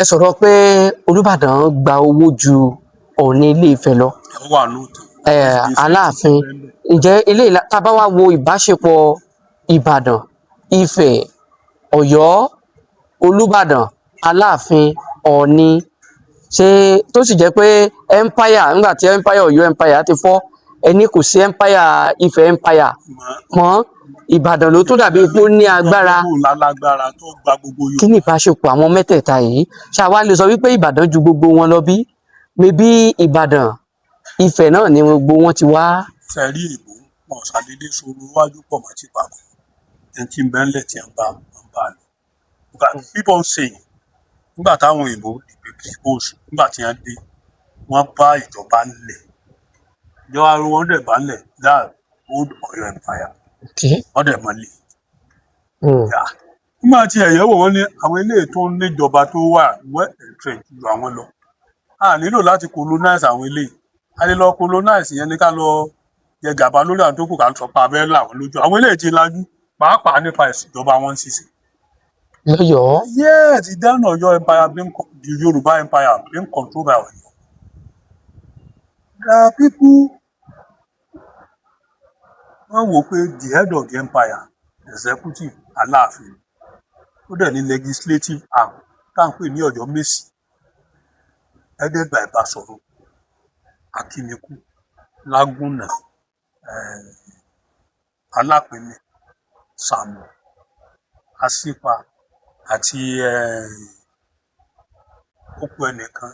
Ẹ sọ̀rọ̀ pé Olúbàdàn gba owó ju Ọọ̀ni Ilé Ifẹ̀ lọ. Ó wà lóòótọ́. Aláàfin, ǹjẹ́ eléyìí tá a bá wá wo ìbáṣepọ̀ Ìbàdàn, Ifẹ̀, Ọ̀yọ́, Olúbàdàn, Aláàfin, Ọọ̀ni, ṣé tó sì jẹ́ pé empire, nígbà tí empire, Ọ̀yọ́ empire ti fọ́, ẹni kò sí empire, Ifẹ̀ empire mọ́, Ìbàdàn ló tún dàbí pé ó ní agbára. Ó lálágbára tó gba gbogbo Kí ni ìbáṣepọ̀ àwọn mẹ́tẹ̀ẹ̀ta yìí? Ṣá wá lè sọ wípé Ìbàdàn ju gbogbo wọn lọ bí? Maybe Ìbàdàn, Ifẹ̀ náà ni gbogbo wọn ti wá. Sẹ́rí ìbò wọn ò ṣàdédé sọ̀rọ̀ wájú pọ̀ mọ́ ti papọ̀. Ẹni tí ń bẹ ńlẹ̀ tí ń bá lọ. But people saying, nígbà táwọn òyìnbó, the British, nígbà tí wọ́n dé, wọ́n bá ìjọba ńlẹ̀. Ìjọba wọn dẹ̀ bá ńlẹ̀, that old Ọ̀yọ́ empire. Wọ́n dẹ̀ mọ́lẹ̀. Nígbà tí ẹ̀yẹ́ wò, wọ́n ní àwọn eléyìí tó ń níjọba tó wà well entrenched ju àwọn lọ. A nílò láti colonize àwọn eléyìí. A lè lọ colonize yẹn ní ká lọ jẹ gàba lórí àwọn tó kù, ká sọ pé abẹ́ làwọn lójú. Àwọn eléyìí ti lajú, pàápàá nípa ìṣèjọba wọn ń ṣiṣẹ́. Lọ́yọ̀ọ́. Yes, the then Ọ̀yọ́ empire being the Yoruba empire being controlled by Ọ̀yọ́. There are people wọ́n wò pé the head of the empire, executive, Aláàfin, ó dẹ̀ ní legislative arm tá à ń pè ní Ọ̀yọ́ Mèsì, headed by Basọ̀run, Akínikú, Lágúnná, Alápinni, Sàmù, Asípa àti ó kù ẹnìkan.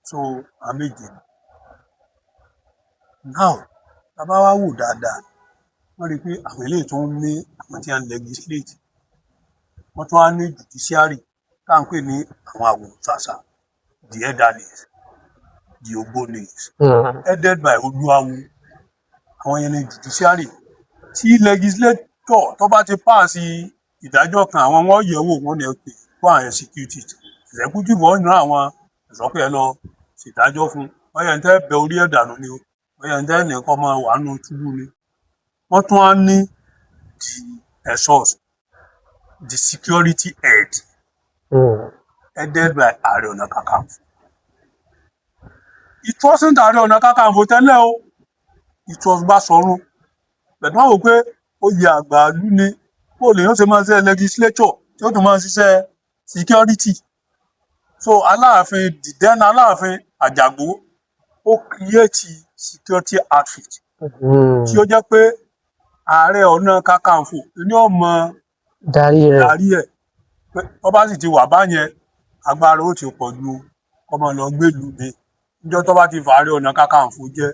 So àwọn méje ni. Now, tá a bá wá wò dáadáa, wọ́n rí i pé àwọn eléyìí tó ń ní àwọn tí wọ́n ń legislate, wọ́n tún wá ní judiciary tá à ń pè ní àwọn àwòrán-ṣàṣà, the elderlies, the Ogbonis, headed by Olúawo. Àwọn yẹn ní judiciary. Tí legislator tó bá ti pass ìdájọ́ kan, àwọn wọn yẹ̀ wò, wọ́n ní ẹ pè go and execute it. Executive, wọ́n rán àwọn ẹ̀ṣọ́ pé ẹ lọ ṣèdájọ́ fún wọ́n yẹn, tẹ́ bẹ orí ẹ̀ dànù ni o, wọ́n yẹn tẹ́ nìkan máa wà nù túbú ni. Wọ́n tún á ní the ẹ̀ṣọ́, the security head, headed by Ààrẹ Ọ̀nà Kakanfò. It wasn't Ààrẹ Ọ̀nà Kakanfò tẹ́lẹ̀ o, it was Báṣọ̀run, but wọ́n wò pé oyè àgbàlú ni, bó lèèyàn ṣe máa ṣe legislature tí ó tún máa ṣiṣẹ́ security. So Aláàfin, the then Aláàfin Àjàgbó, ó create security outfit tí ó jẹ́ pé Ààrẹ Ọ̀nà Kakanfò ní ọmọ darí rẹ̀. Darí ẹ̀ pé tó bá sì ti wà báyẹn, agbára ó ti pọ̀ ju kọ́mọ lọ gbèlú mi. Níjọ́ tó bá ti fà Ààrẹ Ọ̀nà Kakanfò jẹ́,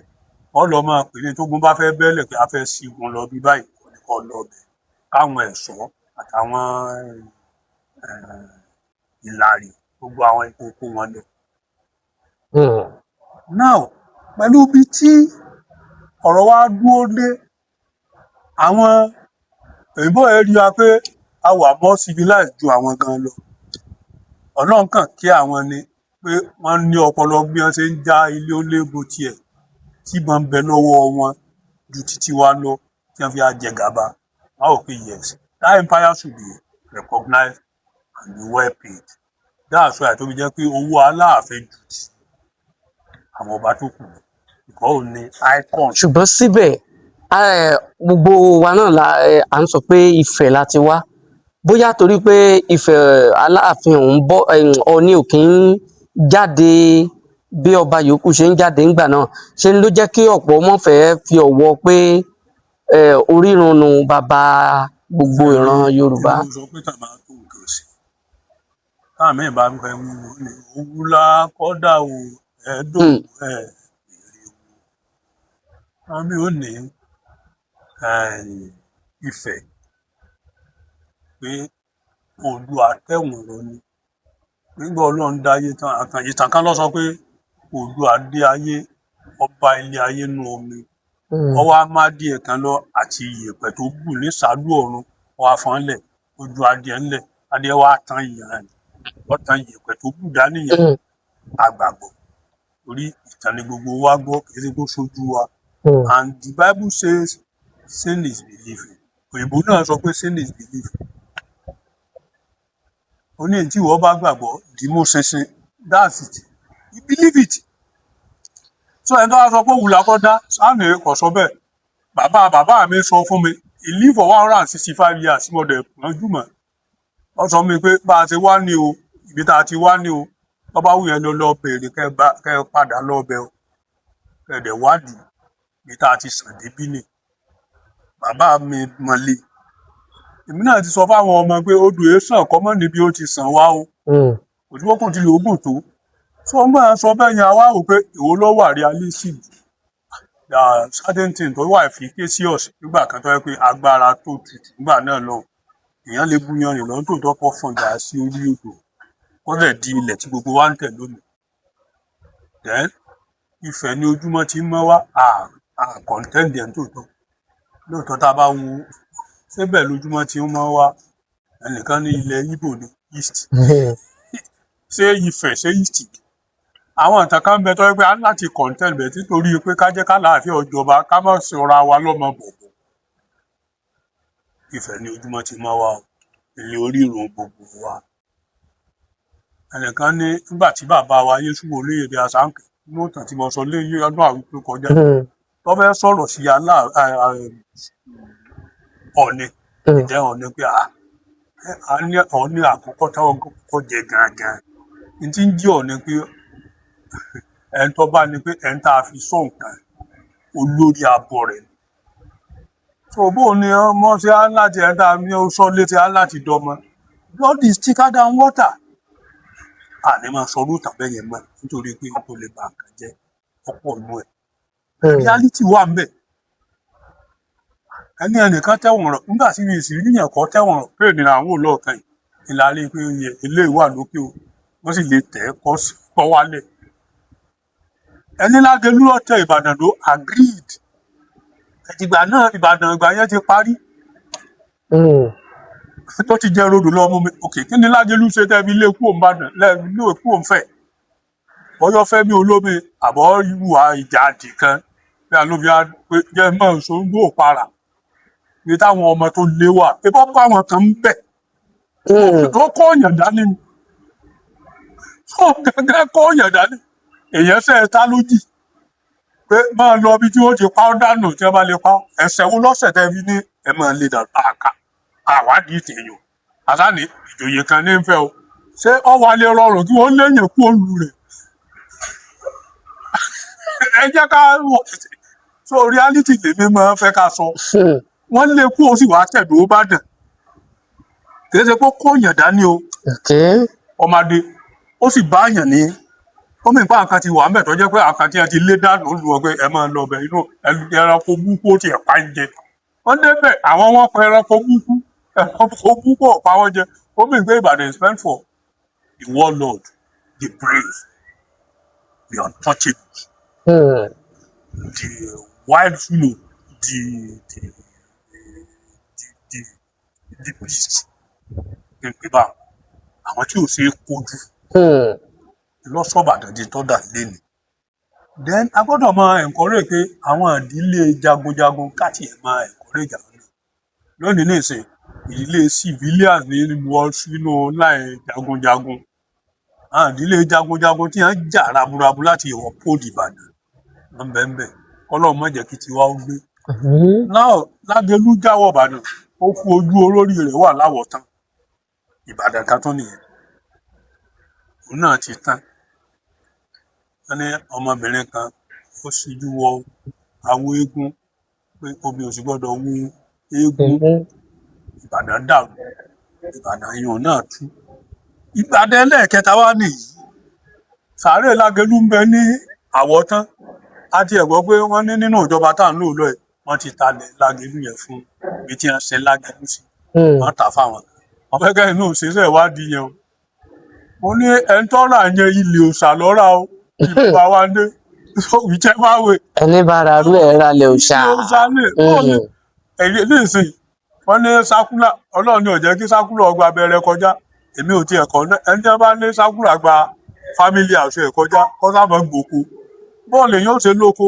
wọ́n lọ máa pè ní tógun bá fẹ́ bẹ́lẹ̀ pé a fẹ́ sígun lọ bí báyìí, kò ní kọ́ lọ bẹ̀ káwọn ẹ̀ṣọ́ àtàwọn ìlàrí, gbogbo àwọn ìkókó wọn lọ. Now, pẹ̀lú bí tí ọ̀rọ̀ wa dúró dé, àwọn òyìnbó yẹn rí wa pé a wà more civilized ju àwọn gan lọ. Ọlọ́run kàn kí àwọn ni pé wọ́n ní ọpọlọ bí wọ́n ṣe ń já ilé olébo tiẹ̀ tí ìbọn ń bẹ lọ́wọ́ wọn ju títí wa lọ, tí wọ́n fi á jẹ gàba. Wọ́n rò pé yes, that empire should be recognized and be well paid. That's why tó fi jẹ́ pé owó Aláàfin ju ti àwọn ọba tó kù lọ, ìkọ́ ò ní icon. Ṣùgbọ́n síbẹ̀, gbogbo wa náà la à ń sọ pé Ifẹ̀ la ti wá, bóyá torí pé Ifẹ̀ Aláàfin òun bọ́, Ọọ̀ni ò kí ń jáde bí ọba yòókù ṣe ń jáde ńgbà náà, ṣe ló jẹ́ kí ọ̀pọ̀ mọ̀ fẹ́ fi ọ̀wọ̀ pé orírun nu bàbá gbogbo ìran Yorùbá. Èmi ò sọ pé tàbá tó nǹkan sí táwọn míì bá fẹ́ wúwo ní òwúlà kọ́dà o, ẹ̀ẹ́dùn ẹ̀ èrè wo àwọn míì ò ní Ifẹ̀ pé Oòduà tẹ̀wọ̀n lọ ni nígbà Ọlọ́run dáyé tán. Àkàn ìtàn kan ló sọ pé Oòduà dé ayé, ọba ilé ayé nú omi, ọwọ́ amádìẹ kan lọ àti iyẹ̀pẹ̀ tó bù ní sàálù ọ̀run, ọwọ́ afọ́nlẹ̀ ojú adìẹ ńlẹ̀, adìẹ wa tán ìyàn, wọ́n tan iyẹ̀pẹ̀ tó bù dání yẹn. Àgbàgbọ́ torí ìtàn ni gbogbo wa gbọ́, kì í ṣe kó ṣojú wa. And the Bible says seeing is believing. Òyìnbó náà sọ pé seeing is believing. Ó ní tí ìwọ bá gbàgbọ́ dìímú ṣinṣin. That's it, you believe it. So ẹni tó wá sọ pé òun làkọ́ dá sáàni kò sọ bẹ́ẹ̀. Bàbá bàbá mi sọ fún mi, he live for 165 years. Mo dẹ̀ pọ́njú mọ́, ó sọ fún mi pé bá a ti wá ní o, ibi tá a ti wá ní o. Tó bá wù yẹn, lọ lọ bèrè, kẹ́ ẹ padà lọ bẹ̀ o, kẹ́ ẹ dẹ̀ wádìí ibi tá a ti sàn débí ni bàbá mi mọ̀lẹ́. Èmi náà ti sọ fáwọn ọmọ pé odò èsàn kọ́mọ́ níbi ó ti sàn wá o. Òdúwọ́kùn ti lòógùn tó tó máa sọ bẹ́ẹ̀ yẹn. Àwa wò pé èwo ló wà realistic. There are certain things tó wà efficacious nígbà kan, tó yẹ pé agbára tó tutù nígbà náà lọ, èèyàn lè bu yanrìn lọ́n tó tọ́ kọ́ fọ̀njà sí orí odò, kó dẹ̀ di ilẹ̀ tí gbogbo wa ń tẹ̀ lónìí. Then Ifẹ̀ ní ojúmọ́ ti ń mọ́ wá à contend ẹ̀ ń tòótọ́. Lóòótọ́, tá a bá wo síbẹ̀ lójúmọ́ ti ń mọ́ wá, ẹnìkan ní ilẹ̀ Ìgbò ní east. Ṣé Ifẹ̀, ṣé east? Àwọn ìtàn kan ń bẹ tó yẹ pé a ní láti contend bẹ̀, títorí pé ká jẹ́ ká láàfin ọjọba, ká má sọra wa lọ́mọ bọ̀bọ̀. Ifẹ̀ ní ojúmọ́ ti mọ́ wá o, ilé orírun gbogbo wa. Ẹnìkan ní nígbà tí bàbá wa Yéṣu Olóyèdè Àsáǹkì, nínú ìtàn tí mo sọ lé ọdún àwọn tó kọjá, tó fẹ́ sọ̀rọ̀ sí alá Ọ̀ọ̀ni, ìjẹ́ Ọ̀ọ̀ni pé a ní Ọ̀ọ̀ni àkọ́kọ́ táwọn kọ́kọ́ jẹ gangan ní tí ń jí Ọ̀ọ̀ni, pé ẹni tó bá ní pé ẹni tá a fi sọ nǹkan olórí abọ́ rẹ̀ ni. So bó ni ọmọ ṣe á láti ẹni tá a ní ó sọ létí á láti dọmọ. Blood is thicker than water. Àní máa sọ orú ìtàn bẹ́ẹ̀ yẹn mọ́, nítorí pé kò lè ba nǹkan jẹ́ ọ̀pọ̀ nù ẹ̀. Reality wà ńbẹ̀. Ẹni ẹnìkan tẹ̀wọ̀n rọ̀ nígbà tí mi sì rí yàn kọ́ tẹ̀wọ̀n rọ̀ pé ènìyàn àwọn olóòkan yìí ìlàlẹ́ pé oyè eléyìí wà lókè o, wọ́n sì lè tẹ̀ ẹ́ kọ́ wálẹ̀. Ẹni Lágelú ló tẹ Ìbàdàn ló agreed. Ìgbà náà, Ìbàdàn ìgbà yẹn ti parí tó ti jẹ́ rodò lọ́mú mi. Òkè kí ni Lágelú ṣe tẹ́ fi lé kúrò n'Ìbàdàn, lẹ́ẹ̀fi lé kúrò ńfẹ̀? Bọ́yọ́ Fẹ́mi Olómi àbọ̀ ìwà ìjà àdì kan bí alóbi á pé jẹ́ mọ́ ṣòǹgbò para ní táwọn ọmọ tó lé wà ebọ́ bá wọn kan ń bẹ̀ tó kọ́ ọ̀yàn dání ni, tó gángan kọ́ ọ̀yàn dání. Èèyàn ṣe é ta lójì pé máa lọ bí tí wọ́n ti pa ọ́ dànù, tí wọ́n bá lè pa ọ́. Ẹ̀sẹ̀ wo lọ́sẹ̀ tẹ́ fi ní ẹ máa lè dànù? Àká àwádìí tèèyàn àsáni ìjòyè kan ní ń fẹ́ o. Ṣé ọ wà lè rọrùn kí wọ́n léèyàn kú òlu rẹ̀? Ẹ jẹ́ ká wọ̀. So reality lèmi máa ń fẹ́ ká sọ. Wọ́n lé kú, ó sì wá tẹ̀dó bá dàn. Kì í ṣe pé kó yàn dání o. Ọmọdé ó sì bá yàn ní ó mì pa nǹkan ti wà ńbẹ̀ tó jẹ́ pé àkàn tí a ti lé dànù ó lu ọ pé ẹ máa lọ bẹ̀ inú ẹranko búkú ó tiẹ̀ pa ń jẹ. Wọ́n débẹ̀, àwọn wọn pa ẹranko búkú, ẹranko búkú ọ̀pá wọn jẹ. Ó mì pé Ìbàdàn is meant for the warlord, the brave, the untouchable, the wild, the beast ìpínpá, àwọn tí ò ṣe é kojú lọ́sọ̀bàdàn di tọ́dà lẹ́nu. Then a gbọ́dọ̀ máa encourage pé àwọn ìdílé jagunjagun káàtì ẹ̀ máa encourage àwọn náà. Lónìí nísìn, ìdílé civilians ní wọ sínú line jagunjagun. Àwọn ìdílé jagunjagun tí wọ́n jà raburabu láti uphold Ìbàdàn, wọ́n bẹ́ẹ̀ bẹ́ẹ̀. Kọ́lọ́run má jẹ́ kí tiwa ó gbé. Now, Lágelú jáwọ́ Ìbàdàn, ó kú ojú olórí rẹ̀ wà láwọ̀tán. Ìbàdàn kan tún nìyẹn, òun náà ti tán. Wọ́n ní ọmọbìnrin kan ó ṣíjú wọ àwo eégún, pé obìnrin ò sì gbọ́dọ̀ wo eégún. Ìbàdàn dàrú, Ìbàdàn ìyọ̀n náà tú. Ìbàdàn ẹlẹ́ẹ̀kẹta wá nìyí. Sàárè Lágelú ń bẹ ní Àwọ̀tán. A ti ẹ̀ gbọ́ pé wọ́n ní nínú ìjọba tá à ń lò lọ yìí, wọ́n ti talẹ̀ Lágelú yẹn fún ibi tí wọ́n ṣe Lágelú sí. Wọ́n tà fáwọn. Wọ́n fẹ́ kẹ́yìn náà ṣiṣẹ́ ìwádìí yẹn o. Mo ní ẹni tó rà yẹn, ilé òòṣà lọ́ra o, ìbá wa dé. So whichever way. Ẹni bá ra rú ẹ̀ ra lẹ̀ òòṣà. Ilé òòṣà ní ẹ̀yẹ nísìnyí. Wọ́n ní circular, Ọlọ́run ní ò jẹ́ kí circular ọgbà abẹ́rẹ́ kọjá. Èmi ò tiẹ̀ kọ́ náà. Ẹni tí wọ́n bá ní circular gba family house ẹ̀ kọjá, kọ́ sábà gbòko. Bọ́ọ̀lù èèyàn ó ṣe lóko.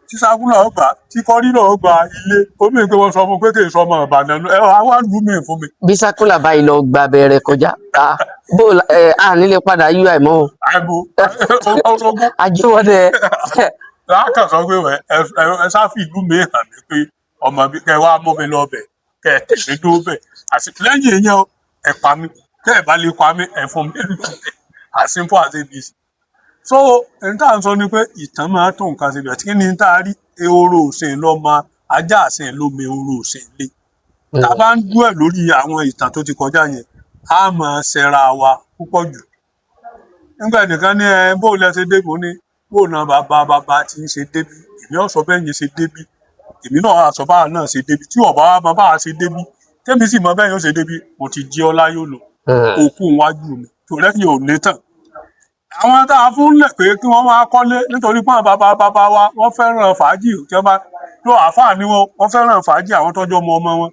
Tí sákúlà ó gbà, tí kọ́rí náà ó gba ilé, ó mìíràn pé wọ́n sọ fún un pé kì í sọ ọmọ Ìbàdàn ẹ wá lù mí fún mi. Bí sákúlà báyìí lọ gba abẹ́rẹ́ kọjá, bó a nílé padà ui mọ́ o. Àìbò orogún. Ajíwọ́dẹ. Lákàn sọ pé ẹ sáfì ìlú mi hàn mí pé ọmọ mi, kẹ wá mú mi lọ bẹ̀, kẹ ẹ tẹ̀mí dó bẹ̀, àti lẹ́yìn ìyẹn ẹ pa mí, kẹ ẹ bá lè pa mí, ẹ fún mi lù bẹ̀, as simple as ABC. So n tá à ń sọ ni pé ìtàn máa tó nǹkan síbi àti kí ni tá a rí ehoro òsìn lọ́mọ ajá àsìn lómi ehoro òsìn lé. Tá a bá ń dúẹ̀ lórí àwọn ìtàn tó ti kọjá yẹn, á máa ṣẹra wa púpọ̀ jù. Nígbà nìkan ní ẹ bó lẹ ṣe débi, ó ní bó náà bàbá bàbá tí ń ṣe débi, èmi ò sọ bẹ́ẹ̀ yẹn ṣe débi, èmi náà àsọ báwa náà ṣe débi, tí ọba wa mọ báwa ṣe débi, tẹ́mi sì mọ bẹ́ẹ̀ yóò ṣe débi, mo ti jí ọ láyò lọ òkú wájú mi tó lẹ́yìn ò ní tàn. Àwọn tá a fún lẹ̀ pé kí wọ́n máa kọ́lé nítorí pọ́n bàbá bàbá wa, wọ́n fẹ́ràn fàájì, tí wọ́n bá tó àáfàá ni wọ́n, wọ́n fẹ́ràn fàájì. Àwọn tọ́jú ọmọ ọmọ wọn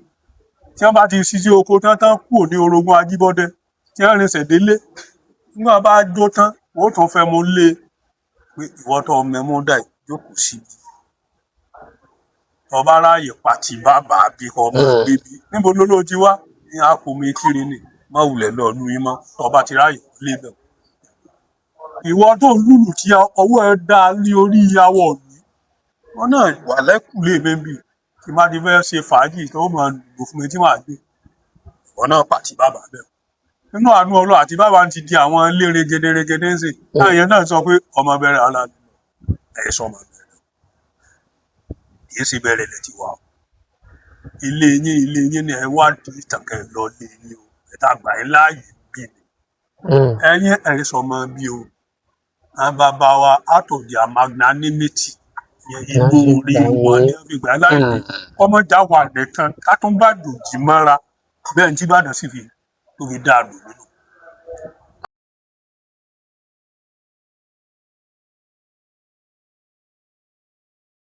tí wọ́n bá ti ṣiṣẹ́ oko tán tán kúrò ní orogún Ajíbọ́dẹ, tí wọ́n rinṣẹ̀ délé, nígbà bá jó tán, wọ́n ó tún fẹ́ mú lé pé ìwọ tó mẹ́mú dà yìí, jókòó síbi tọba ráàyè pàtì bàbá bí kò mọ gbébi níbo ló ló ti wá ní àpòmí kiri ni má wulẹ̀ lọ lu yín mọ́, tọba ti ráàyè lé bẹ̀. Ìwọ tó ń lùlù tí ọwọ́ ẹ dá ní orí awọ ìlú wọn náà wà lẹ́kùlé mi bì tí má ti fẹ́ ṣe fàájì tó máa lù fún mi tí màá gbé ìwọ náà pàtì bàbá bẹ̀. Nínú àánú Ọlọ́run, àti bàbá ti di àwọn ilé regede regede ń sìn láàyè náà sọ pé ọmọ bẹ̀rẹ̀ ala ẹ̀ sọ ọmọ bẹ̀rẹ̀ kì í ṣe bẹ̀rẹ̀ lẹ̀ ti wà o. Ilé yín, ilé yín ni ẹ wá di ìtànkẹ́ lọ lé yín o, ẹ tá gbà yín láàyè bí ni. Ẹ̀yin ẹ̀ sọmọ bí o. Àwọn bàbá wa, out of their magnanimity yẹn, inú orí wọn ní wọ́n fi gbà láàyè kọ́mọ́jà wà nìkan ká tún bá dòjì mọ́ra bẹ́ẹ̀ ní tí Ìbàdàn sì fi tó fi dáa dùn nínú.